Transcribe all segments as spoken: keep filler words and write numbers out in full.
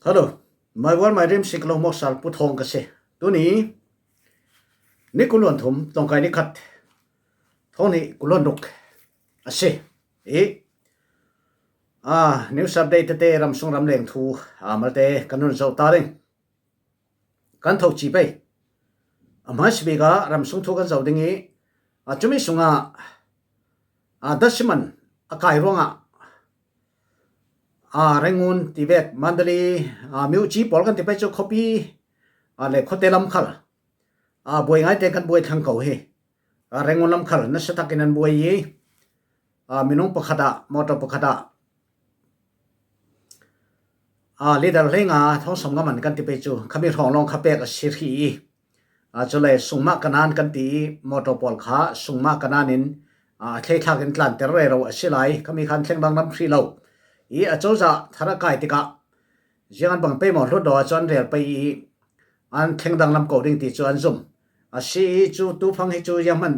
Hello, my world, my dream, si ka lo mawk sal Pu Thawng ka si. Tuni ni kul hluan thum, tawngkai ni khat, thawng ni kul hluan ruk a si. I, a, news update tete, ram sung ram leng thu, a, malte kan run zo ta ding. Kan tho ci pei. A hmai si bik a ram sung thu kan zo ding i, a, cumi sungah, a, dasiman a kai ruangah, a, Rangoon ti vek, Mandalay, a, Myoji pawl kan ti pei cu khuapi, a, le khuate lam khal, a, buai ngaite kan buai thlang ko hi. A, Rangoon lam khal nasa takin an buai i, a, minung pakhat ah, motor pakhat ah, a, liter hleinga thawng sawmnga man kan ti pei cu khami hrawng lawng kha pek a si hrih i, a, cule sungmah ka nan kan ti i, motor pawl kha sungmah ka nan in, a, thleithlak in tlanter rero a si lai. Khami khan thleng danglam hrih lo i, a cozah thar a kai tikah ziang an bang pei maw hlut daw a cu an rel pei i, an thleng danglam ko ding ti cu an zum. A si i cu tufang hi cu ziang hman,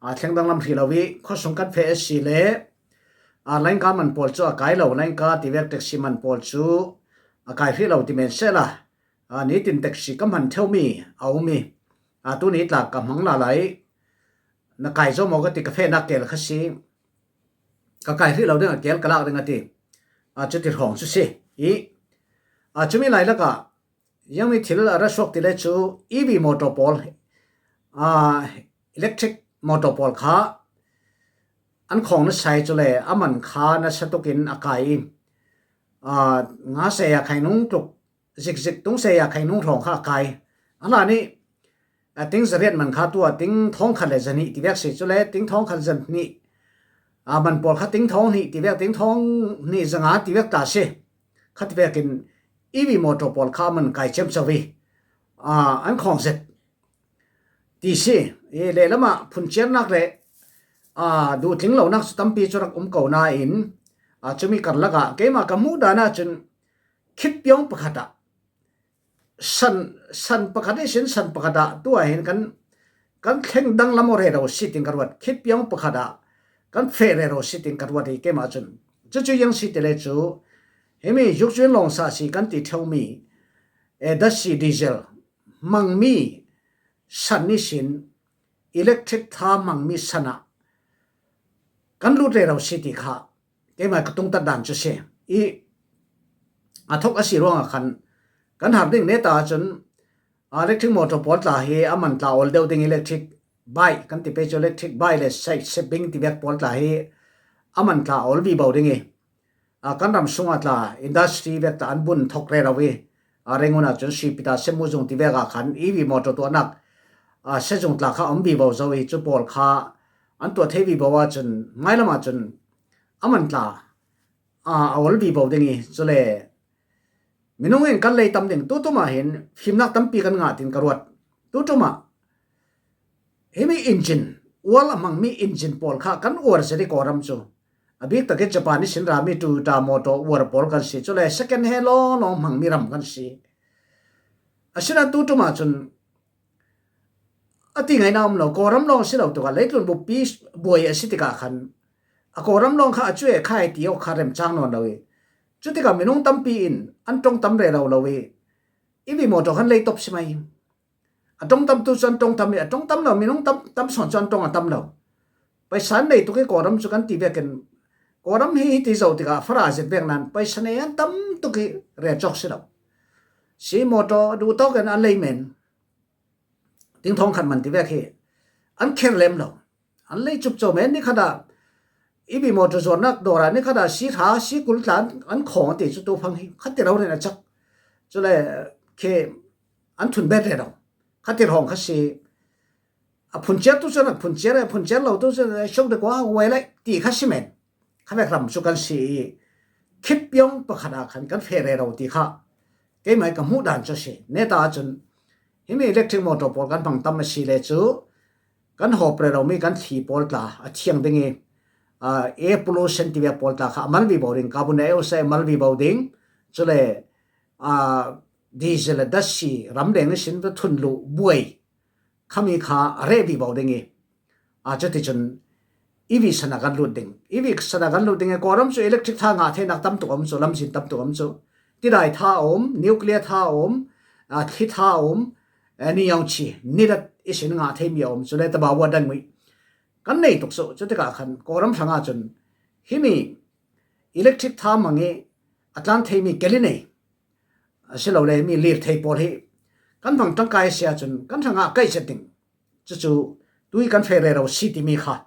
a, thleng danglam hrih lo i, khuasung kan feh a si le, a, lainka man pawl cu a kai lo, lainka ti vek taxi man pawl cu a kai hrih lo ti men sehla, a, nitin taxi ka hman theu mi a um i, a, tuni tla ka hmang lala i, na kai zo maw ka ti, ka fehnak kel kha si, ka kai hrih lo ding a kel ka lak ding a ti. A, cuti hrawng cu si i, a, cumi lai lakah ziangmi thil a ra suak ti le cu E V motor pawl, a, electric motor pawl kha an khawng nasa i cule a man kha nasa tukin a kai i, a, nga saya khainung tluk zikzik tung saya khainung hrawng kha a kai. A hlan i, a, ting zariat man kha tu a ting thawng khat le zahnih ti vek si, cule ting thawng khat zahnih, a, man pawl kha ting thawng hnih ti vek, ting thawng hnih zanga ti vek ta si. Kha ti vekin E V motor pawl kha a man kai ciamco i, a, an khawng zet ti si. I lehlamah phunciarnak le, a, duhtling lonak cu tampi cu rak um ko nain, a, cumi karlak ah keimah ka hmuh dan ahcun khitpiawng pakhat ah san, san pakhat ihsin san pakhat ah tu ah hin kan, kan thleng danglam aw rero si tin ka ruat. Khitpiawng pakhat ah kan feh rero si tin ka ruat i keimah cun. Cucu ziang si ti le cu, himi zukcuin lawngsa si kan ti theu mi, eh, dasi diesel hmangmi san ihsin electric tha hmangmi san ah kan lut rero si ti kha keimah ka tungtat dan cu si. I, a thok a si ruangah khan kan har ding neta ahcun, a, electric motor pawl tla hi a man tla awl deuh ding, electric bike kan ti pei cu, electric bike le sai-, sabing ti vek pawl tla hi a man tla awl vivo ding i, a, kan ram sungah tla industry vek tla an bun thok rero i, a, Rangoon ahcun Sipita, Semuzung ti vek ah khan E V motor tuahnak, a, sezung tla kha a um vivo zo i, cu pawl kha an tuah thei vivo ahcun hmailam ahcun a man tla, a, a awl vivo ding i, cule minung in kan lei tam ding. Tutum ah hin fimnak tampi kan ngah tin ka ruat. Tutum ah himi engine, uar a hmangmi engine pawl kha kan uar zet i Kawlram cu. A bik takin Japan ihsin rami Toyota motor uar pawl kan si. Cule second hand lawnglawng hmangmi ram kan si. Asinain tutum ahcun a ti ngaihna um lo, Kawlram lawng si lo tukah leitlun buppi buai a si tikah khan a Kawlram lawng kha a cuai kha ai ti awk kha remcang nawn lo i, cutikah minung tampi in an ṭong tam rero lo i, E V motor khan lei top si mai. A ṭong tam tu cu an ṭong tam i, a ṭong tam lo, minung tam, tam sawn cu an ṭong a tam lo. Paisa an nei tuk i Kawlram cu kan ti vekin, Kawlram hi hiti zo tikah fara zet vek nain paisa nei an tam tuk i rel cawk si lo. Si motor duh tawk in an lei men. Ting thawng khat man ti vek hi an kher lem lo. An lei cupco men, ni khat ah E V motor zuarnak dawr ah ni khat ah si hra, si kul tla an khawng a ti cu tufang hi khat ti rori a cak. Cule khi an thun bet rero. Khat ti hrawng kha si. A phunciar tu cun a phunciar, a phunciar lo tu cun a shok dek ua uai lai ti kha si men. Kha vek ram cu kan si i, khitpiawng pakhat ah khan kan feh rero ti kha keimah ka hmuh dan cu a si. Neta ahcun himi electric motor pawl kan hmang tam a si le cu kan hawp rero mi kan thli pawl tla a thiang ding i, a, air pollution ti vek pawl tla kha a mal vivo ding, carbon dioxide a mal vivo ding, cule, a, diesel a dasi ramleng ihsin va thun luh buai khami kha a reh vivo ding i, a, cuticun E V san ah kan lut ding. E V san ah kan lut ding i Kawlram cu electric tha ngah theinak tam tuk a um cu, lamzin tam tuk a um cu. Dai tha a om, nuclear tha a om, a, thli tha a om, a, ni yong chi, ni dat i sin nga thei mi a om, chule taba wa dan ngui. Kan nei tuk so, chutika khan, Kawlram hranga chun, himi electric tha mangi, a tlan thei mi keli nei. A si lo le, mi lir thei pawl hi. Kan bang tangkai sia chun, kan hranga kai chet ding. Chu chu, tui kan fe re ro si ti mi kha.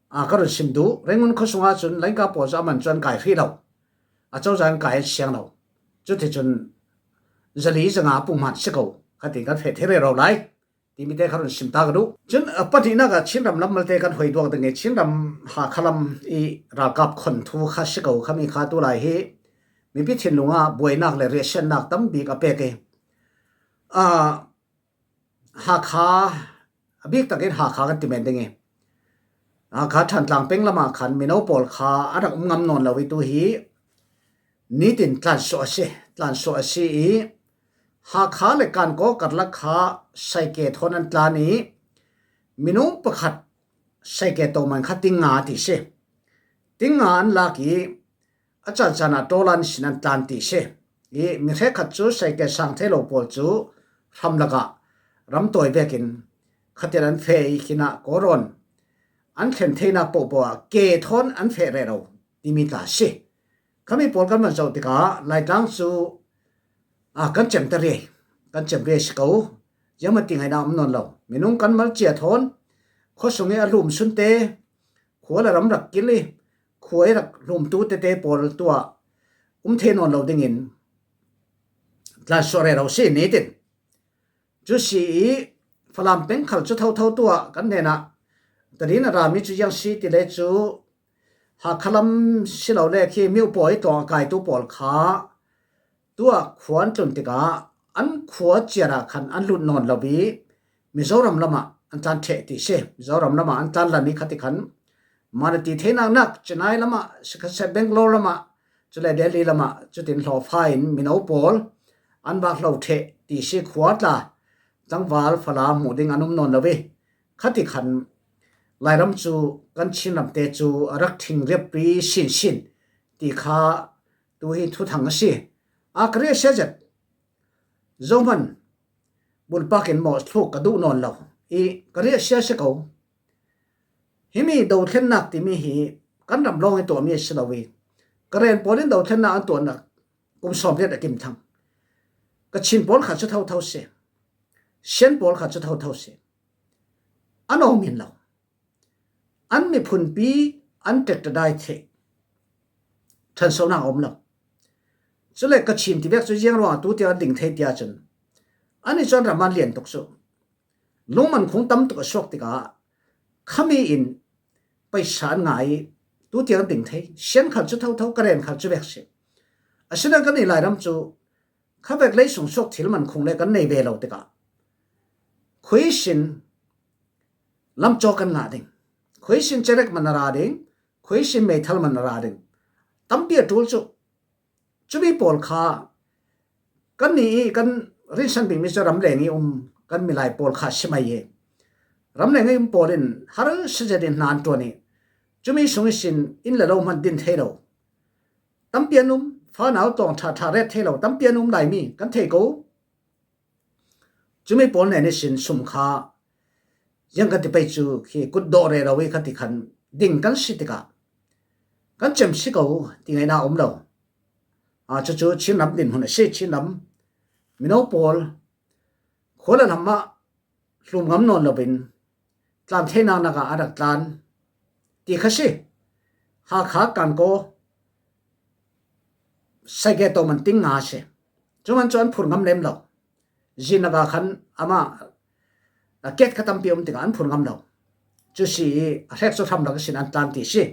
A, ka run sim du, Rengun kho sunga chun, lain ka pawl chu a man chuan kai hri lo. A chau zan kai an siang lo. Chuti chun, zali zanga pung man si ko. Ka ti kan fe thei re ro lai. Ti mi te ka run sim ta ka du. Chun, a, pati na ka Chin ram lam mal te kan hoi duak ding e. Chin ram ha khalam i ralkap khon thu kha si ko kha mi kha tu lai hi. Mi pi thin lunga buai nak le riasian nak tam bik a pek e. A, Hakha, a bik takin Hakha kan ti men ding e. Hakha Thantlang peng lama khan mino pawl kha a rak um ngam nawn lo i tu hi nitin tlan suah a si, tlan suah a si i Hakha le Kankaw karlak kha saike thawn an tlan i minung pakhat saike to man kha tinga ti si. Tinga an lak i a chan chana tawlan sin an tlan ti si. I mi hre khat chu saike sang thei lo pawl chu hram laka ram tawi vekin khatin an fe i khina kawrawn an thlen theina popo a ke thawn an fe re ro ti mi tla si. Khami pawl kan man zo tika Laitlang chu a kan chem ta ri kan chem ri si ko. Yama ti ngaina um nawn lo. Minung kan mal chia thawn khaw sungi a lum sun te khua la ram rak kili khua i rak hlum tu te te pawl tua um thei nawn lo dingin tlan suah re ro si nitin. Chu si i Falam peng khal chu tho tho tua kan nena tadin a rami chu yang si ti le chu Hakhalam si lo le khi miu pawi tlawng a kai tu pawl kha tua khua an tlun tika an khua chiara khan an lut nawn lo i Mizoram lama an tlan theh ti si. Mizoram lama an tlan lan i khati khan mana ti thei nak nak Chennai lama, sikha se Bangalore lama, chule Delhi lama, chutin hlawfa in mino pawl an vak hlo theh ti si khua tla tangval Falam hmuh ding an um nawn lo i khati khan Lairam chu kan Chin ram te chu a rak thing riap ri sin sin ti kha tu hi thuthang a si. A ka ria sia zet. Zohman bulpakin maw thluk ka duh nawn lo. I ka ria sia sia ko. Himi do thlennak timi hi kan ram lawng i tuah mi a si lo i. Ka ren pawlin do thlennak an tuahnak kum sawm riat a kim thang. Ka Chin pawl kha chu tho tho si. Sian pawl kha chu tho tho si. An awm in lo. An miphunpi an tek ta dai thei. Thanso nang om lo. Chule ka Chin ti vek chu ziang ruang tu tia ding thei tia chun. Ani chuan raman lian tuk chu. Lungman khung tam tuk a suak tika khami in paisa an ngai tu tia ding thei. Sian khal chu tho tho ka ren khal chu vek si. A sinan kan i lai ram chu kha vek lei sung suak thil man khung le kan nei ve lo tika. Khuisin lam chaw kan ngah ding. Khuisin cherek man a ra ding. Khuisin meithal man a ra ding. Tampi a tul chu. Chumi pawl kha kan ni i kan rinsan bing mi chu ram leng i um kan milai pawl kha si mai e. Ram leng i um pawlin har sa zet in hna an tuan i. Chumi sung i sin in le lo man din thei lo. Tampi an um, fanau tawng tha tha ret thei lo, tampi an um lai mi, kan thei ko. Chumi pawl nen i sin sum kha, ziang kan ti pei chu khi kut dawh re lo i ka ti khan ding kan si tika. Kan chem si ko, ti ngaina om lo. A, chu chu Chin ram din hun a si, Chin ram. Mino pawl, khua le lam ah hlum ngam nawn lovin, tlan thei nak nak ah a rak tlan ti kha si. Hakha Kankaw, saike to man ting nga si. Chuman chu an phur ngam lem lo. Zin nak ah khan ama, a ket kha tampi um tika an phur ngam lo. Chu si i a hrek chu hram lak a sin an tlan ti si.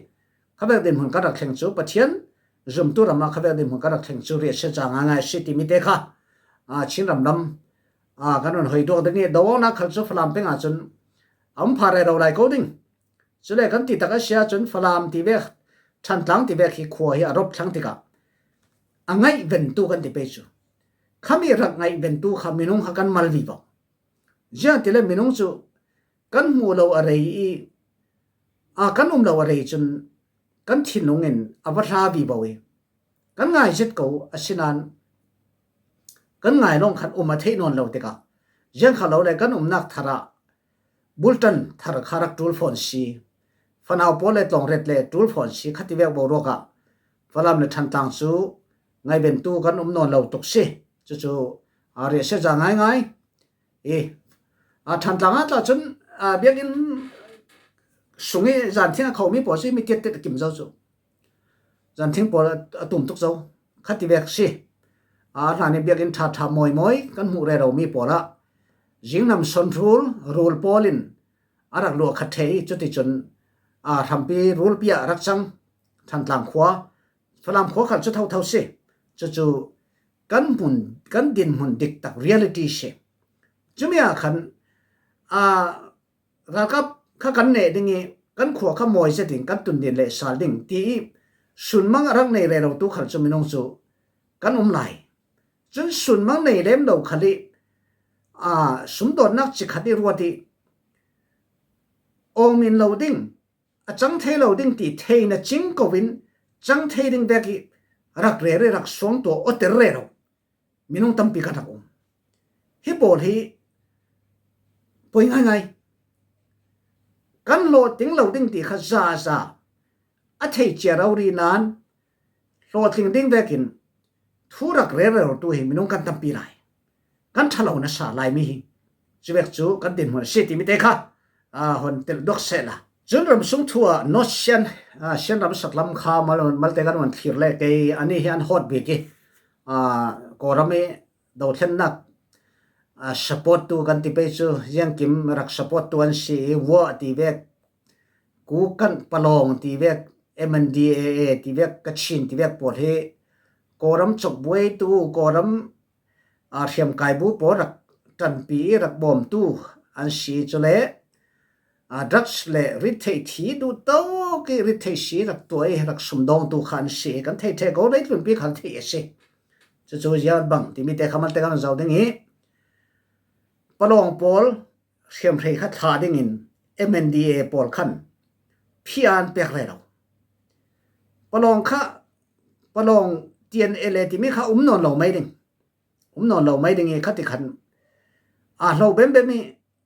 Kha vek dinhmun ka rak thleng chu Pathian zumtu rama kha vek dinhmun ka rak thleng chu riahsia chang a ngai si ti mi te kha, a, Chin ram lam, a, kan rawn hawi duak ding i, do awkna khal chu Falam penga chun a um pha rero lai ko ding. Chule kan ti tak a sia chun Falam ti vek, Thantlang ti vek hi khua hi a rawp thlang tikah a ngaihventu kan ti pei chu. Khami rak ngaihventu kha minung kha kan mal vivo. Ziang tile minung chu kan hmuh lo a rei i, a, kan um lo a rei chun kan thinlungin a va hla vivo i. Kan ngai zet ko a sinan kan ngai lawng khan um a theih nawn lo tikah, ziang kha lo le kan umnak tharah bultan thar kha rak tul fawn si, fanau pawl le tlawng ret le tul fawn si khati vek boruak ah Falam le Thantlang cu ngaibentu kan um nawn lo tuk si. Cucu a riahsia za ngaingai. I a Thantlang ah tla cun a biakinn sung i zanthing a khomi pawl si mi tiattiat a kim zo cu. Zanthing pawl a tum tuk zo khati vek si. A hlan i biakinn ṭha ṭha mawi mawi kan hmuh rero mi pawl ah zingnam son rul rul pawl in a rak luah khat thei i cuticun a hrampi rulpi ah rak cang Thantlang khua, Falam khua khal cu thotho si. Cucu kan hmun, kan dinhmun diktak reality si. Cumi ah khan a ralkap kha kan neh ding i kan khua kha mawi zetin kan tun din leh sal ding ti i sunmang a rak nei rerotu khal cu minung cu kan um lai. Cun sunmang nei lem lo khal i a sumdawtnak cikhat i ruat i awng min lo ding, a cang thei lo ding ti theihna cing ko in cang thei ding vek i rak rel i rak suang tuah awter rero minung tampi kan rak um. Hi pawl hi poi ngaingai. Kan hlawhtling lo ding ti kha zaza a thei cia rori nain hlawhtling ding vekin thu rak rel rero tu hi minung kan tampi lai. Kan ṭha lo nasa Laimi hi. Cuvek cu kan dinhmun a si timi te kha a hon telh duak sehla. Cun ramsung thu ah North Sian, a, Sian ram saklam kha mal, malte kan hon thlir le kei anih hi an hawt bik i, a, Kawlram i dothlennak, a, support tu kan ti pei cu ziangkim rak support tu an si i, Vuah ti vek, Kukan Palawng ti vek, M N D A A ti vek, Kachin ti vek pawl hi Kawlram cawkbuai tu, Kawlram a hriamkai bu pawl rak ṭanpi i rak bawmtu an si. Cule a drugs le rittheih thi duh tawk i rittheih si rak tuah i rak sumdawngtu kha an si. Kan theih ṭheh ko, leitlunpi kha theih a si. Cucu ziah bang timi te kha malte kan zoh ding i Palawng pawl hriamhrei kha thlah dingin M N D A pawl khan phian pek rero. Palawng kha, Palawng T N L A timi kha um nawn lo mai ding. Um nawn lo mai ding i khati khan a hlo bembem i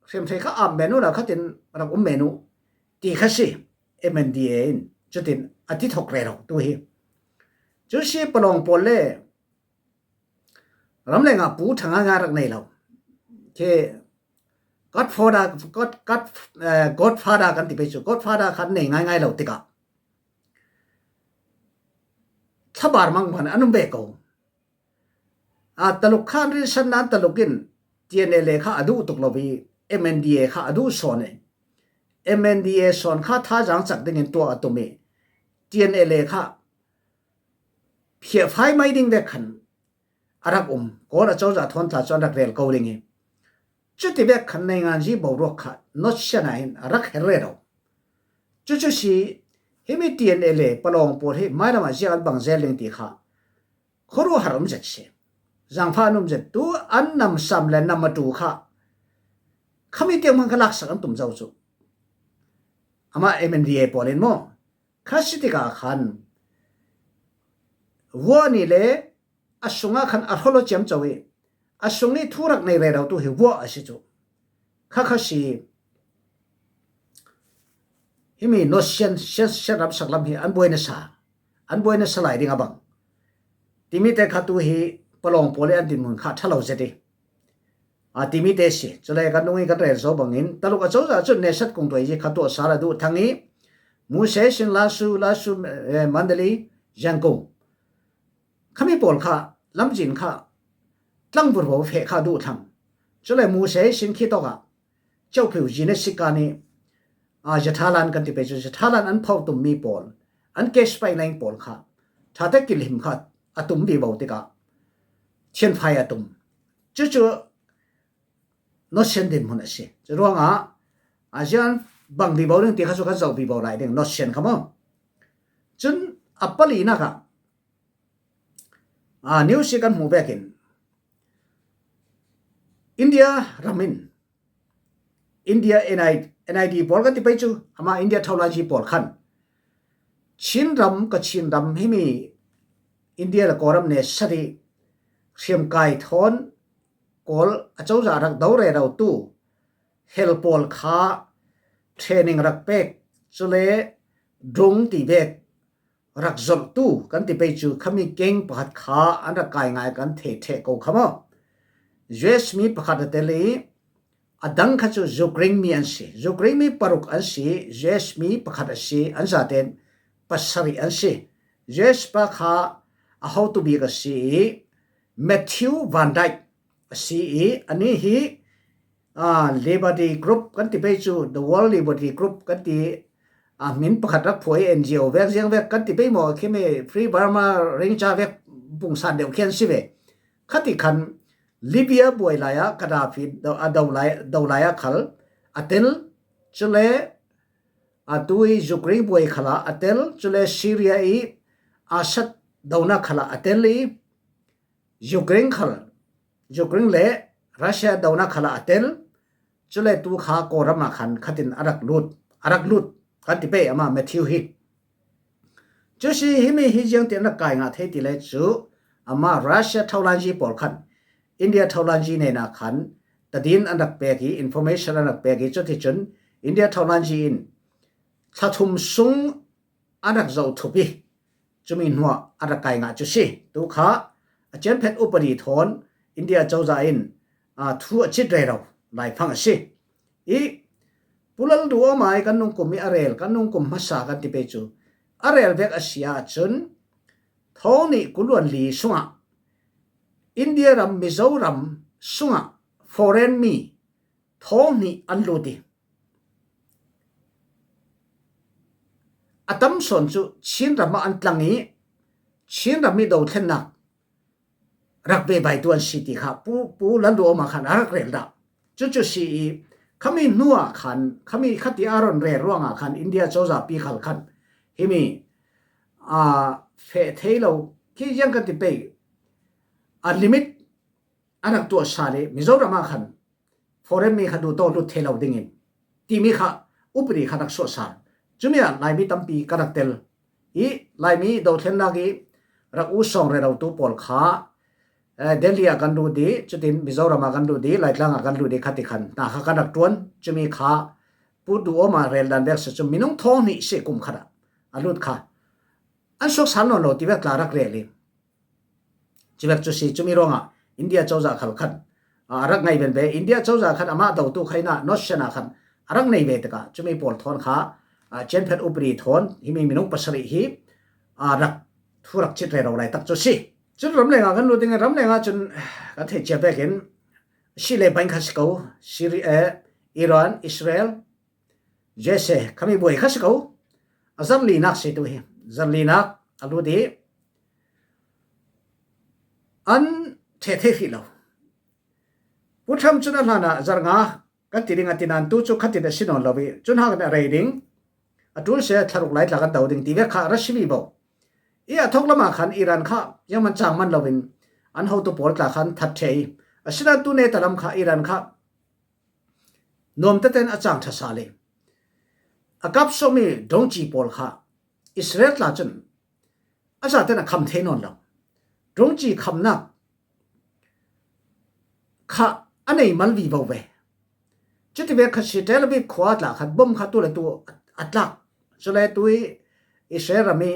hriamhrei kha ap men uh la khatin rak um men uh ti kha si. M N D A in cutin a ti thawk rero tu hi. Cu si Palawng pawl le ramleng ah pu ṭha ngaingai rak nei lo. Khi godfather, god, god, eh, godfather kan ti pei cu, godfather khan nei ngaingai lo tikah thlabar mangman an um ve ko. A, Taluk khan rinsan nan Taluk in T N L A kha a duh tuk lo i M N D A kha a duh sawn i M N D A sawn kha thazaang cak dingin tuah a tum i T N L A kha phiahfai mai ding vek khan a rak um. Kawl acozah thawn tla cu an rak rel ko ding i cuti vek khan neinganzi boruak kha North Sian ah hin a rak her rero. Cucu si, himi T N L A Palawng pawl hi mailam ah ziah an bang zel ding ti kha khuaruahhar um zet si. Zangfah an um zet tu an namsam le namatu kha khami tiang hmang kha laksak an tum zo cu. Amah M N D A pawl in maw? Kha si tikah khan Vuah nih le a sungah khan a hrawlaw ciamco i a sung i thu rak nei rero tu hi Vuah a si cu. Kha kha si himi North Sian, Sian, Sian ram saklam hi an buai nasa, an buai nasa lai ding a bang. Timi te kha tu hi Palawng pawl i an dinhmun kha ṭha lo zet i. A, timi te si. Cule kan nung i kan rel zo bangin Taluk acozah cun Nesat kungtuai zi kha tuah sal a duh thang i Musesin Lasu, Lasu, eh, Mandali, Zangkung. Khami pawl kha lamzin kha tlangvur bo feh kha duh thang. Cule Musesin khi tawkah Ceupheu zi ne sik kani, a, zathalan kan ti pei cu zathalan an pho tum mi pawl, an case pipeline pawl kha ṭhate kilhim kha a tum vivo tikah thianfai a tum. Cucu North Sian dinhmun a si. Curuangah a zian bang vivo ding ti kha cu kan zoh vivo lai ding North Sian kha maw? Cun a palinak ah, a, news i kan hmuh vekin India ram in India N I, N I D pawl kan ti pei cu, amah India thaulaici pawl khan Chin ram, Kachin ram himi India le Kawlram ne sari hriamkai thawn Kawl a cozah rak do rero tu hel pawl kha training rak pek, cule drone ti vek rak zolh tu kan ti pei cu khami keng pakhat kha an rak kai ngai kan thei ṭheh ko kha maw? U S mi pakhat a tel i a dang kha cu Ukraine mi an si. Ukraine mi paruk an si, U S mi pakhat a si, an zaten pasarih an si. U S pa kha a hotu bik a si i Matthew Van Dyke a si i, ani hi, ah, Liberty Group kan ti pei cu, The World Liberty Group kan ti, ah, min pakhat rak phuai, N G O vek ziang vek kan ti pei maw, khi mi Free Burma Ranger vek pungsan deuh khian si ve. Khati khan Libya buai lai ah Gaddafi do, a do lai, do lai ah khal a tel, cule a tui Ukraine buai khalah a tel, cule Syria i Assad dona khalah a tel i, Ukraine khal, Ukraine le Russia dona khalah a tel, cule tu kha Kawlram ah khan khatin a rak lut, a rak lut kan ti pei ama Matthew hi. Cu si himi hi ziang ti an rak kai ngah thei ti le cu ama Russia tholanzi pawl khan India tholanzi nena khan tadin an rak pek i, information an rak pek i, cuti cun India tholanzi in thla thum sung an rak zoh thup i, cumi hnuah an rak kai ngah cu si. Tu kha a cianphet upadi thawn India cozah in, aa, thu a cit rero laifang a si. I Pu Lalduawmai kan nungkum i a rel, kan nungkum hmasa kan ti pei cu a rel vek a si ahcun thawng hnih kuluan li sungah India ram, Mizoram sungah foreign mi thawng hnih an lut i a tam sawn cu Chinram ah an tlang i Chinram i dothlennak rak ve baitu an si ti kha Pu, Pu Lalduawmai khan a rak rel dah. Cucu si i khami hnuah khan, khami khati a ron rel ruangah khan India cozahpi khal khan himi, aa, feh thei lo khi ziang kan ti pei a limit a rak tuah sal i Mizoram ah khan foreign mi kha duh tawk lut thei lo dingin timi kha upadi kha rak suah sal. Cumi ah Laimi tampi ka rak tel i Laimi dothlennak i rak u sawng rero tu pawl kha, eh, Delhi ah kan lut i, cutin Mizoram ah kan lut i, Laitlang ah kan lut i, khati khan hna kha kan rak ṭuan. Cumi kha Pu Duawmai rel dan vek si cu minung thawng hnih si kum khat ah a lut kha an suak sal nawn lo ti vek tla rak rel i, cuvek cu si, cumi ruangah India cozah khal khan, ah, a rak ngei ven ve. India cozah khan amah dotu kha in ah North Shan ah khan a rak nei ve tikah cumi pawl thawn kha, ah, cianphet upadi thawn himi minung pasarih hi, ah, rak thu rak cit rero lai tak cu si. Cun ramleng ah kan lut ding i ramleng ah cun kan theih cia vekin si le bain kha si ko, Syria, eh, Iran, Israel, U S A khami buai kha si ko. A zarh linak si tu hi, zarh linak a lut i an ṭheh thei hrih lo. Pu Trump cun a hlanah zarh nga kan ti ding a ti nain tu cu khatin a si nawn lo i cun hangin a rei ding, a ṭul seh thlaruk lai tla kan do ding ti vek kha a ra si vivo. I a thawk lamah khan Iran kha ziangman cang man loin an hotu pawl tla khan that ṭheh i, asinain tu neta lam kha Iran kha nuam tetein a cang ṭha sal i a kap sawhmi drone ci pawl kha Israel tla cun a zaten a kham thei nawn lo. Drone ci khamnak kha a nei mal vivo ve. Cuti ve kha si Tel Aviv khua tla khan bom kha tu le tu a tlak. Cule tu i Israel ram i,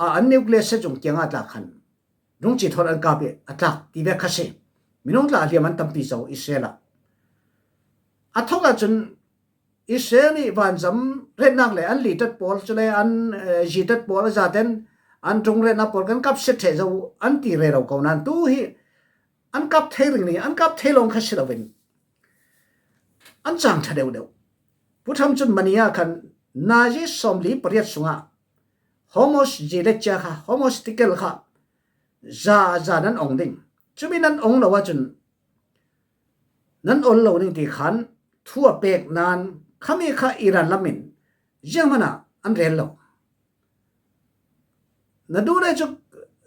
a, an nuclear seh cung kiangah tla khan drone ci thawn an kap i a tlak ti vek kha si. Minung tla a hliam an tampi zo Israel ah. A thawk ahcun Israel nih vanzam retnak le an litat pawl, cule an, eh, zitat pawl a zaten an ṭung retnak pawl kan kap set ṭheh zo an ti rero ko nain tu hi an kap thei ring ning, an kap thei lawng kha si loin an cang ṭha deuh deuh. Pu Trump cun mani ah khan nazi sawmli pariat sungah Hormuz zi le cia kha, Hormuz tikel kha za za nan ong ding. Cumi nan ong lo ahcun nan ol lo ning ti khan thu a pek nain khami kha Iran lam in zianghman ah an rel lo. Na duh le cu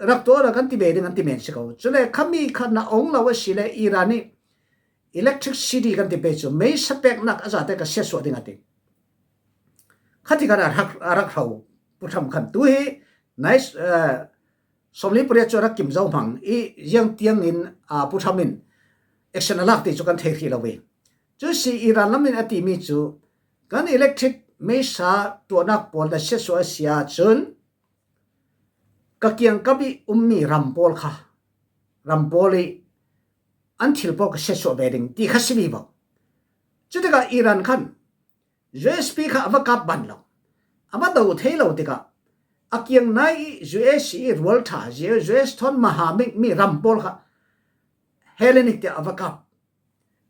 rak tuah rak kan ti ve ding an ti men si ko. Cule khami kha na ong lo a si le Iran nih electricity kan ti pe cu mei sapeknak a zate ka siatsuah ding a ti. Khati khan a rak, a rak hro Pu Trump khan tu hi nice, eh, sawmli pariat chu a rak kim zo hmang i, ziang tiangin a, Pu Trump in action a lak ti chu kan thei hrih lo i. Chu si Iran lam in a timi chu kan electric meisa tuahnak pawl na siatsuah a si ahcun ka kiangkap i ummi ram pawl kha, ram pawl i an thil pawl ka siatsuah ve ding ti kha si vivo. Cutikah Iran khan U S P kha a va kap ban lo, a va do thei lo tikah a kiang nai i U S i rual ṭha, U S thawn maha mi, mi ram pawl kha Hellenic tiah a va kap.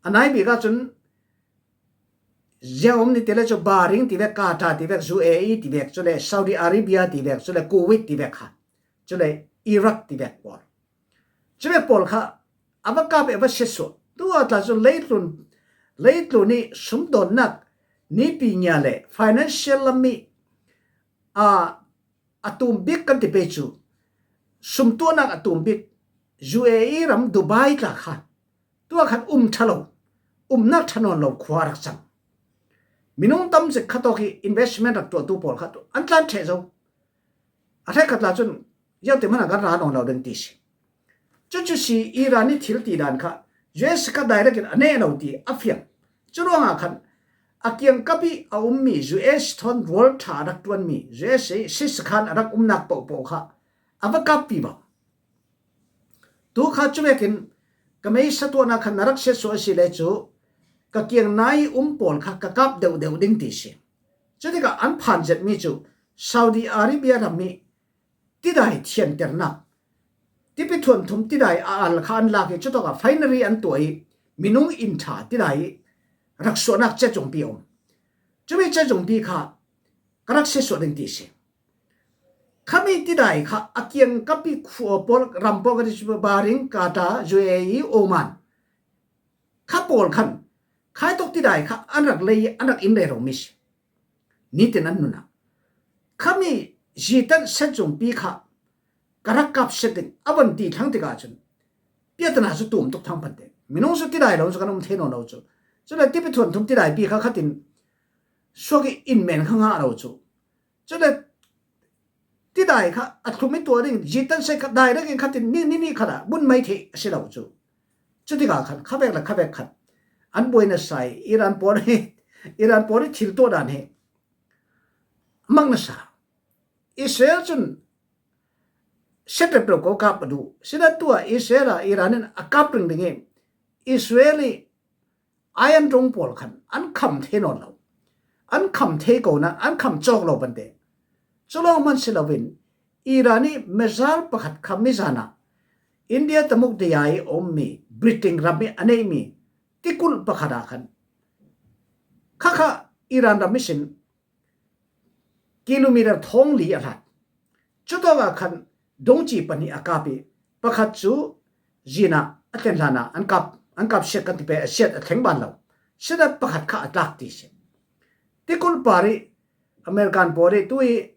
A nai bik ahcun ziang um ni ti le cu Bahrain ti vek, Qatar ti vek, U A E ti vek, cule Saudi Arabia ti vek, cule Kuwait ti vek kha, cule Iraq ti vek pawl. Cuvek pawl kha a va kap i a va siatsuah. Tu a tla cu leitlun, leitlun i sumdawnnak nipi ngia le financial lam i a, a tum bik kan ti pei cu sumtuahnak a tum bik U A E ram Dubai tla kha tu a khan um ṭha lo, umnak ṭha nawn lo khua a rak cang. Minung tam zik kha tawk i investment rak tuahtu pawl kha tu an tlan ṭheh zo. A hrekkhat la cun ziangti hmanh ah kan ra nawn lo ding ti si. Cucu si Iran i thil ti dan kha U S kha direct in a neh lo ti a fiang. Cu ruangah khan a kiangkap i a ummi U S thawn rual ṭha a rak ṭuanmi U S i sisakhan a rak umnak pohpoh kha a va kap vivo. Tu kha cu vekin ka meisa tuahnak khan na rak siatsuah a si le cu ka kiang nai um pawl kha ka kap deuh deuh ding ti si. Cutikah an phan zetmi cu Saudi Arabia ram i tidai thianternak, tipi thuanthum tidai a al kha an lak i cutawkah finery an tuah i minung inn ṭha tidai i rak suahnak cecungpi a um. Cumi cecungpi kha ka rak siatsuah ding ti si. Khami tidai kha a kiangkap i khua pawl, ram pawl ka ti cu Bahrain, Qatar, U A E, Oman kha pawl khan khai tuk tidai kha an rak lei, an rak in rero mi si. Nitin an nunah khami zitan set zungpi kha ka rak kap set ding a van ti thlang tikah cun piatana cu tum tuk thang pante. Minung cu tidai lo cu kan um thei nawn lo cu. Cule tipi thuanthum tidai pi kha khatin suak i in men kha ngah lo cu. Cule tidai kha a thlum i tuah ding, zitan set kha dai dangin khatin ni, ni, ni khat ah bun mai theih a si lo cu. Cutikah khan khavek le khavek khat an buai nasa i Iran pawl hi, Iran pawl hi thil tuah dan hi a mang nasa. Israel cun set rep lo ko kap a duh. Sida tuah Israel ah Iran in a kap ringring i Israel i Iron Dome pawl khan an kham thei nawn lo. An kham thei ko nain an kham cawk lo pante. Cu lawng hman si loin Iran i missile pakhat kha mizan ah India tamuk dia i a ummi Britain ram i a neihmi tikulh pakhat ah khan khakha Iran ram ihsin kilometer thawng li a hlat. Cutawkah khan dungci pahnih a kap i pakhat cu zin ah a tlen hlanah an kap, an kap siat kan ti pei a siat a thleng ban lo. Siat ah pakhat kha a tlak ti si. Tikulh par i American pawl i tu i,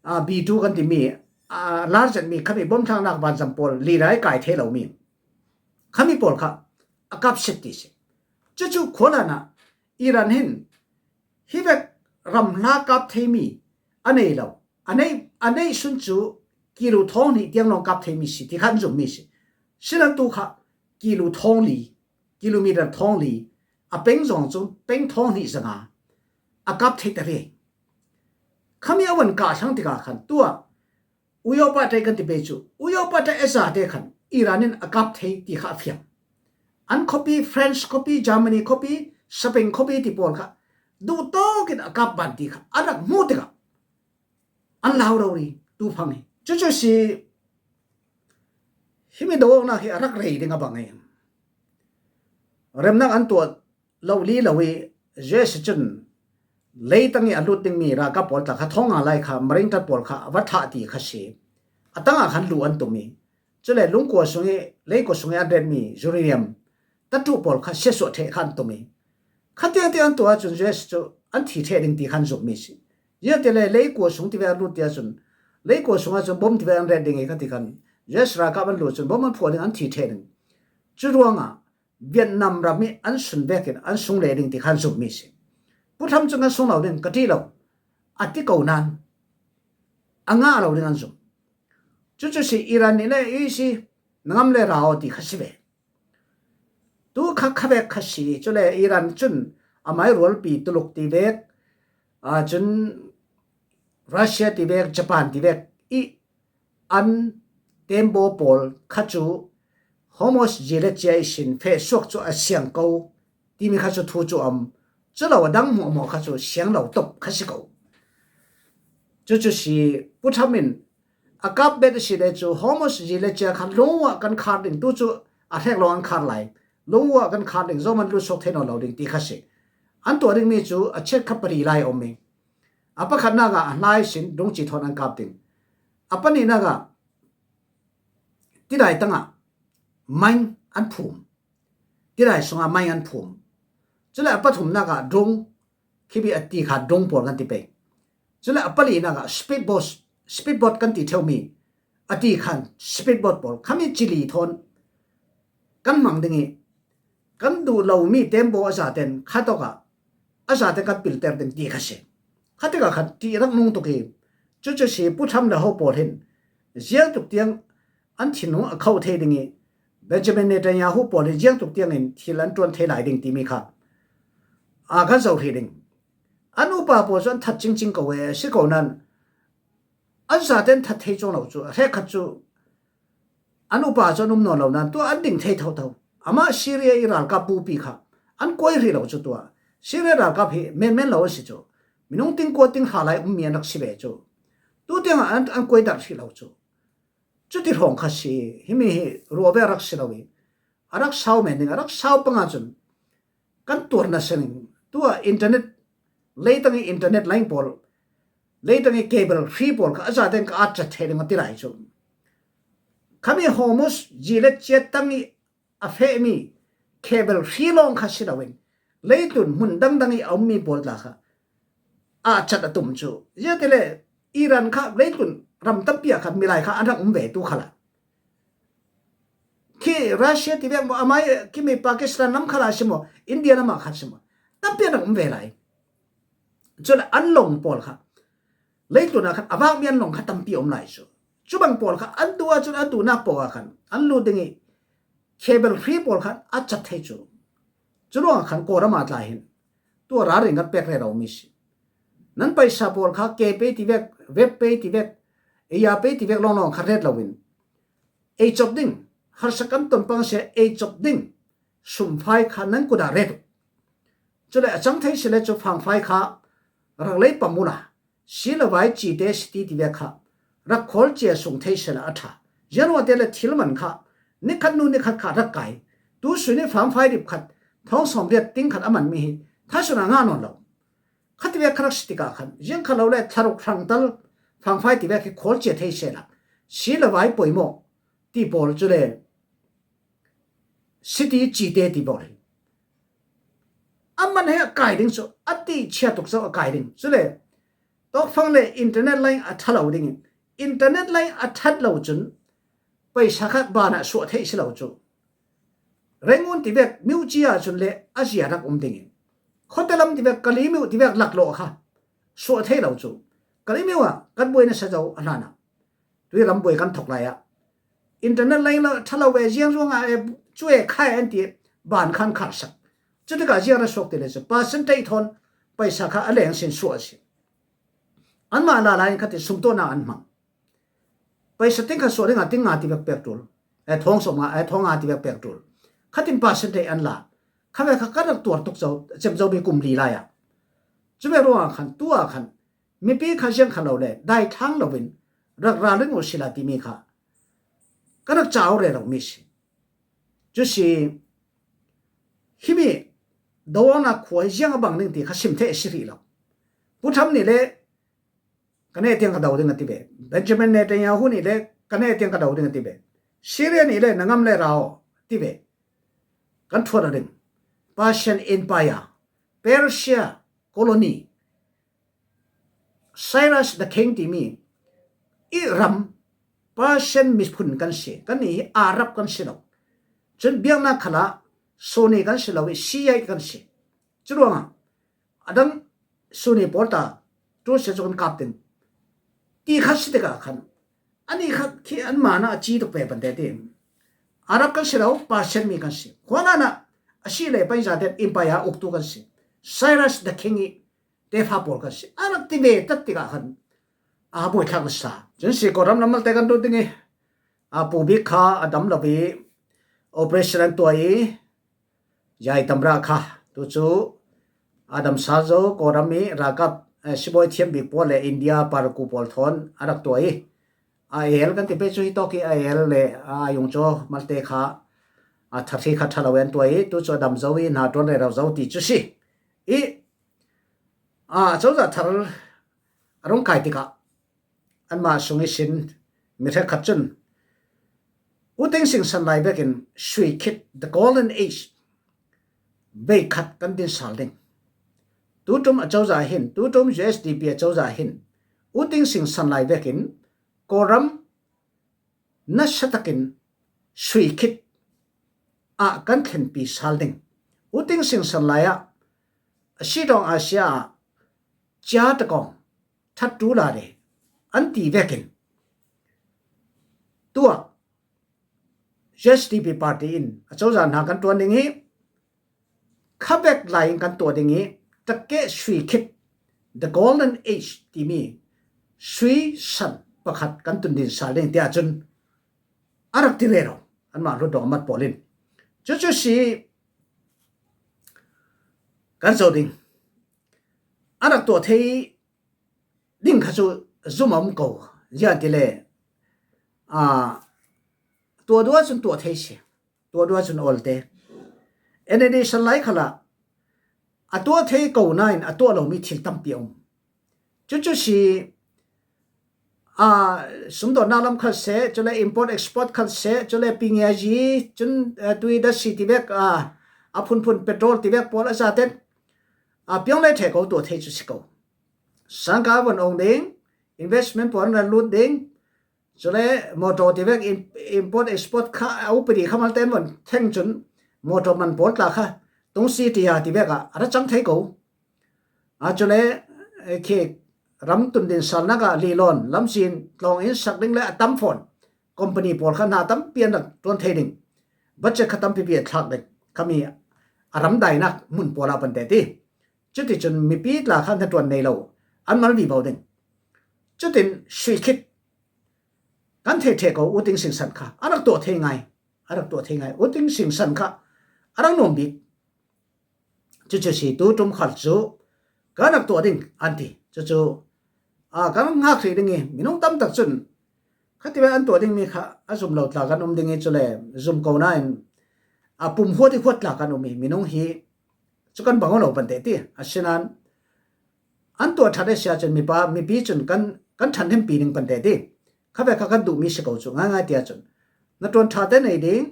aa, B two kan timi, aa, lar zetmi khami bom thlaknak vanzam pawl lira i kai thei lomi khami pawl kha a kap siat ti si. Cucu khua hlanah Iran hin hivek ram hla kap theimi a nei lo. A nei, a neih sun cu kilo thawng hnih tiang lawng kap theimi si ti kha an zummi si. Sinan tu kha kilo thawng li, kilometer thawng li, a peng zong cu peng thawng hnih zanga a kap thei ta ve. Khami a van kah thlang tikah khan tuah Uyopa ṭai kan ti pei cu, Uyopa ṭai a zate khan Iran in a kap thei ti kha a fiang. An khuapi, France khuapi, Germany khuapi, Spain khuapi ti pawl kha duhtawk in a kap ban ti kha a rak hmuh tikah an lau rori tu phang hi. Cucu si himi do awknak hi a rak rei ding a bang e. Remnak an tuah lo li lo i, U S cun leitang i a lut dingmi ralkap pawl tla kha thawng nga lai kha Marine ṭat pawl kha a va thlah ti kha si. A tangah khan luh an tum i, cule lungkua sung i, leikua sung i an retmi uranium tatu pawl kha siatsuah ṭheh kha an tum i, khatiang tiang an tuah ahcun U S cu an thi ṭheh ding ti khan zumhmi si. Ziangahtile leikua sung tivek an lut ti ahcun, leikua sung ahcun bom tivek an ret ding i khati khan U S ralkap an lut cun bom an phuah ding, an thi ṭheh ding. Cu ruangah Vietnam ram i an sun vekin an sung leh ding ti khan zumhmi si. Pu Trump cu kan sung lo ding ka ṭih lo, a ti ko nain a ngah lo ding an zum. Cucu si Iran nih le i si na ngam le ra aw ti kha si ve. Tu kha kha vek kha si, cule Iran cun amai rualpi Tuluk ti vek, aa, cun Russia ti vek, Japan ti vek i an tembaw pawl kha cu Hormuz zi le cia ihsin feh suak cu a siang ko timi kha cu thu cu a um. Culo a dang hmuahhmuah kha cu siang lo top kha si ko. Cucu si Pu Trump in a kap bet a si le cu Hormuz zi le cia kha lungua kan khar ding, tu cu a hrek lawng an khar lai, lungua kan khar ding, zohman lut suak thei nawn lo ding ti kha si. An tuah dingmi cu a chet kha pali lai a um i, a pakhatnak ah a hlai sin dungci thawn an kap ding. A pahnihnak ah tidai tangah mine an phum, tidai sungah mine an phum. Cule a pathumnak ah drone, khimi a ti kha drone pawl kan ti pei. Cule a palinak ah speedboat, speedboat kan ti ṭheumi a ti khan speedboat pawl khami cili thawn kan hmang ding i, kan duh lomi tembaw a zaten khatawk ah a zaten kan pilter ding ti kha si. Khatikah khan ṭih rak nung tuk i, cucu si Pu Trump le ho pawl hin ziangtuk tiang an thinlung a kho thei ding i, Benjamin Netanyahu pawl hi ziangtuk tiangin thil an ṭuan thei lai ding timi kha a kan zoh hrih ding. An upa pawl cu an that cingcing ko e, si ko nan an zaten that thei cuang lo cu, a hrekkhat cu an upa cu an um nawn lo nan, tua an ding thei thotho. Amah Syria i ralkap bupi kha an kuai hrih lo cu tua. Syria ralkap hi menmen lo an si cu. Minung ting kua ting hra lai ummi an rak si ve cu. Tu tiangah an, an kuai darh hrih lo cu. Cuti hrawng kha si, himi hi ruah ve a rak si lo i, a rak sau men ding, a rak sau panga cun kan tuar nasa ning. Tua internet, leitang i internet line pawl, leitang i cable hri pawl kha a zaten ka at cat thei ding a ti lai cu. Khami Hormuz zi le ciat tang i a fehmi cable hri lawng kha si loin, leitlun hmun dangdang i a ummi pawl tla kha a cat a tum cu. Ziatile Iran kha leitlun ram tampi ah kha milai kha an rak um ve tu khalah. Khi Russia ti vek maw, amai khimi Pakistan lam khalah si maw, India lamah khat si maw, tampi an rak um ve lai. Cule an lawng pawl kha leitlun ah khan a vakmi an lawng kha tampi a um lai cu. Cubang pawl kha an duh ahcun an duhnak paoh ah khan an lut ding i, cable hri pawl khan a cat thei cu. Curuangah khan Kawlram ah tla hin tua ralring kan pek rero mi si. Nan paisa pawl kha ke pei ti vek, vep pei ti vek, eia pei ti vek lawnglawng kha ret loin, ei cop ding, harsa kan ton pang si ei cop ding sumfai kha nan kut ah ret uh. Cule a cang thei si le cu fangfai kha rak lei pam uhla, si le vai cite si ti ti vek kha rak khawl cia sung thei sehla a ṭha. Ziangruangte le thil man kha nikhat nu nikhat kha rak kai. Tu sui nih fangfai rip khat, thawng sawm riat ting khat a manmi hi thasun a ngah nawn lo. Khati vek kha rak si tikah khan ziang kha lo le thlaruk hrangtal fangfai ti vek hi khawl cia thei sehla, si le vai poimawh ti pawl cule siti cite ti pawl hi a man he a kai ding cu, a ti chia tuk zo a kai ding. Cule tawkfang le internet line a ṭha lo ding in, internet line a ṭhat lo cun paisa kha ban ah suah theih si lo cu. Rangoon ti vek miuci ah cun le a zia rak um ding in, khuate lam ti vek Kalaymyo ti vek laklawh kha suah theih lo cu. Kalaymyo ah kan buai nasa zo a hlan ah, tui ram buai kan thok lai ah, internet line lo ṭha lo ve ziang ruangah e, cu e khai an ti, ban khan kharsak. Cutikah ziang ra suak ti le cu percentage thawn paisa kha a leng sin suah a si. Anmah lala in khatin sumtuahnak an hmang. Paisa ting khat suah dingah ting nga ti vek pek ṭul, eh, thawng sawm nga, eh, thawng nga ti vek pek ṭul. Khatin percentage an la. Kha ve kha kan rak tuar tuk zo, cem zomi kum li lai ah. Cu ve ruangah khan tu ah khan mipi kha ziang kha lo le dai thlang loin rak ralring uh sila timi kha kan rak cauk rero mi si. Cu si himi doawknak khua hi ziang a bang ding ti kha sim theih a si rih lo. Pu Trump nih le ka neh tiang ka do ding a ti ve. Benjamin Netanyahu nih le ka neh tiang ka do ding a ti ve. Syria nih le na ngam le ra aw ti ve. Kan ṭhuat a ding. Persian Empire, Persia colony, Cyrus the King timi i ram Persian miphun kan si, kannih hi Arab kan si lo. Cun biaknak khalah Sunni kan si lo i Shiite kan si. Curuangah a dang Sunni pawl ta ṭul si cu kan kap ding ti kha si tikah khan ani khat khi an mana a ci tuk pe pante ti. Arab kan si lo, Persian mi kan si. Khuanana a si le pai za te empire uktu kan si. Cyrus the King i te fa pol kan si. Arab ti ve tat ti ka khan a bui thak sa. Chen si ko ram lam mal te kan du ding i. A pu bi kha a dam lo bi operation an tua i. Yai tamra kha tu chu Adam Sazo Korami Rakap, eh, Siboi Thiam Bik Pawl le India Paraku Pawl thon a rak tua i. A el kan ti pe chu hi to ki a el le a yung cho malte kha a thar hi kha thalo en tua i tu chu Adam Zo i na ton le rau zo ti chu si. I a cho za thar a rong kai ti ka an ma sung i sin mi thek khat chun. U Thein Sein san lai vekin sui khit the golden age vei khat kan din sal ding. Tutum a chauza hin, tutum U S D P a chauza hin. U Thein Sein san lai vekin Koram na satakin sui khit a kan thlen pi sal ding. U Thein Sein san lai a a si dong a sia a chia ta kong that tu la de an ti vekin. Tua U S D P party in a chauza na kan tuan ding i khabek lai in kan tua ding i take sui khit the golden age ti mi sui san pakhat kan tun din sal ding ti a chun a rak ti le ro an ma hlut dong a mat polin. Chu chu si kan zo ding a rak tua thei ding kha chu zum a um ko zian ti le a tua dua chun tua thei si. Tua dua chun olte. N A D san lai khala a tua thei ko nain a tua lo mi thil tampi a um. Chu chu si a sumdon na lam khat se, chule import export khat se, chule pingia ji chun, eh, tui da si ti vek a a phun phun petrol ti vek pol a za ten a piang le the ko tua thei chu si ko. Sangka von ong ding, investment pol na lut ding, chule motor ti vek import export kha a upadi kha mal ten von theng chun motor man pol tla kha tung si ti ya ti vek a a ra chang thei ko. A chule khi ram tun din sal na ka li lon lam sin tlong in sak ding le a tam phon company pol kha na tam pian rak tuan thei ding. Budget kha tam pi pi a thlak ding. Khami a ram dai nak mun pol a pan te ti. Chuti chun mipi tla kha na tuan nei lo an mal vi bau ding. Chutin sui khit kan thei the ko U Thein Sein san kha a rak tua thei ngai. A rak tua thei ngai U Thein Sein san kha a rak nuam bik. Chu chu si tutum khal chu kan rak tua ding an ti. Chu chu a kan ngak thei ding i minung tam tak chun khati ve an tua ding mi kha a zum lo tla kan um ding i chule zum ko na in a pum huat i huat tla kan um i minung hi chu kan bang lo pan te ti a sinan an tua that e sia chun mipa mipi chun kan kan than hem pi ding pan te ti kha ve kha kan du mi si ko chu ngai ngai ti a chun na tuan tha te nei ding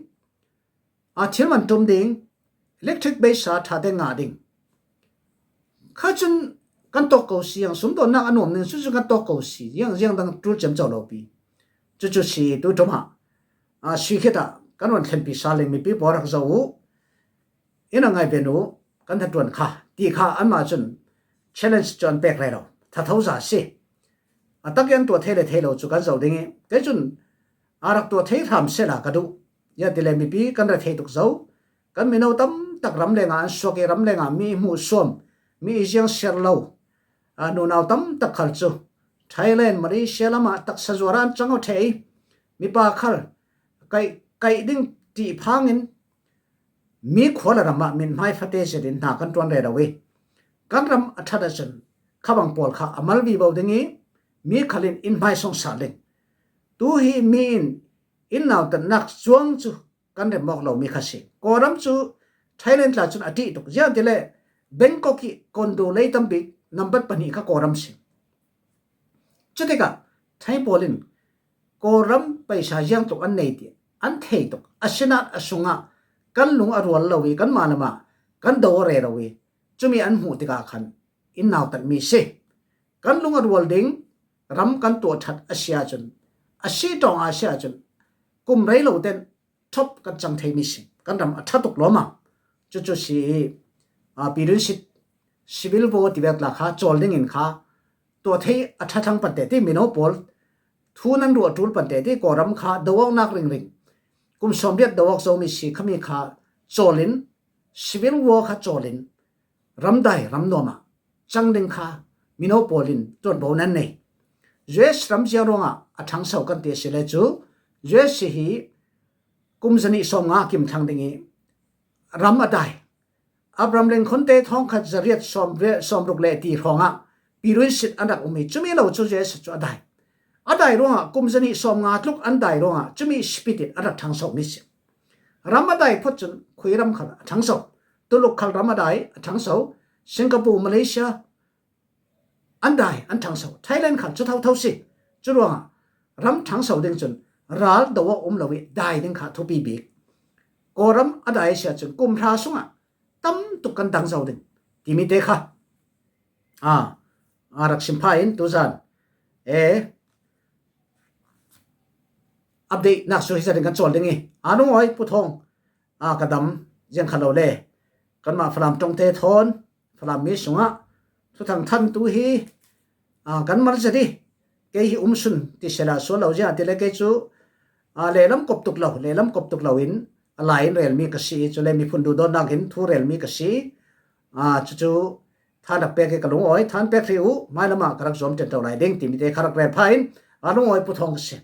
a thil man tum ding electric bei sa tha te nga ding kha chun kan tok ko si yang sum to nak anom nen su chu kan tok ko si yang yang dang tul chem chau lo pi chu chu si tutum a a si khit a kan wan thlen pi sa le mipi pol rak zo u in a ngai ve nu kan that tuan kha ti kha an ma chun challenge chon pek re lo tha tho za si a tak yan tua thei le thei lo chu kan zo ding i ke chun a rak tua thei ram se la ka du ya ti le mipi kan ra thei tuk zo kan mino tam tak ram le nga an suak i ram le nga mi mu suam mi i ziang ser lo a nu nau tam tak khal chu Thailand Malaysia lama tak sa zuara an chang o thei mipa khal kai kai ding ti phangin mi khua le ram a min hmai fate se din na kan tuan re lo i kan ram a that a chun kha bang pol kha a mal vi bau ding i mi khalin in hmai song sa ling tu hi mi in in nau tan nak chuang chu kan rem mawk lo mi kha si. Kawlram chu Thailand tla chun a ṭih tuk ziang ti le Bangkok hi condo lei tam bik nambat pahnih kha Kawlram si. Chutikah Thai pawl in Kawlram paisa ziang tuk an nei ti an thei tuk a sinat a sungah kan lung a rual lo i kan ma lama kan do a re lo i chumi an hmuh tikah khan in nautat mi si. Kan lung a rual ding ram kan tuah ṭhat a sia chun a si tawng a sia chun kum rei lo ten thop kan chang thei mi si kan ram a ṭha tuk lawm a. Chu chu si i a pirin sit civil war ti vek la kha chawl dingin kha tua thei a ṭha thlang pante ti mino pawl thu nan ruah tul pante ti Kawlram kha do awknak ringring, kum sawmriat do awk zo mi si khami kha cawlin, civil war kha cawlin, ramdai ramnuam ah cang ding kha mino pawl in tuanbo nan nei. U S ram zia ruangah a thangso kan ti a si le cu, U S hi kum zanih sawmnga kim thlang ding i ram a dai. Abraham Lincoln te thawngkhat zariat sawmruk le ti hrawngah piruin sit an rak um i cumi lo cu U S cu a dai. A dai ruangah kum zanih sawmnga tluk an dai ruangah cumi spirit an rak thangso mi si. Ram a dai phot cun khui ram khal a thangso. Tuluk khal ram a dai a thangso. Singapore, Malaysia an dai an thangso. Thailand khal cu thotho si. Cu ruangah ram thangso ding cun ral do awk um lo i dai ding kha thupi bik. Kawlram a dai a si ahcun kum hra sungah tam tuk kan dang zo ding timi te kha a, a rak sim pha in tuzan e update nak su hi zatin kan cawl ding i, a nungawi Pu Thawng, a ka dam ziang kha lo le, kanmah Falam ṭongte thawn Falam mi sungah thuthang thantu hi a kan mal zet i, kei hi um sun ti sela sual lo ziah ti le kei cu a lehlam kop tuk lo, lehlam kop tuk lo in a lai in relmi ka si i, cule miphun duhdawtnak in thu relmi ka si. A cucu than rak pek i ka lungawi, than pek hrih uh, hmailam ah ka rak zuam ṭenṭo lai ding timi te kha rak rel pha in, a lungawi Pu Thawng ka si.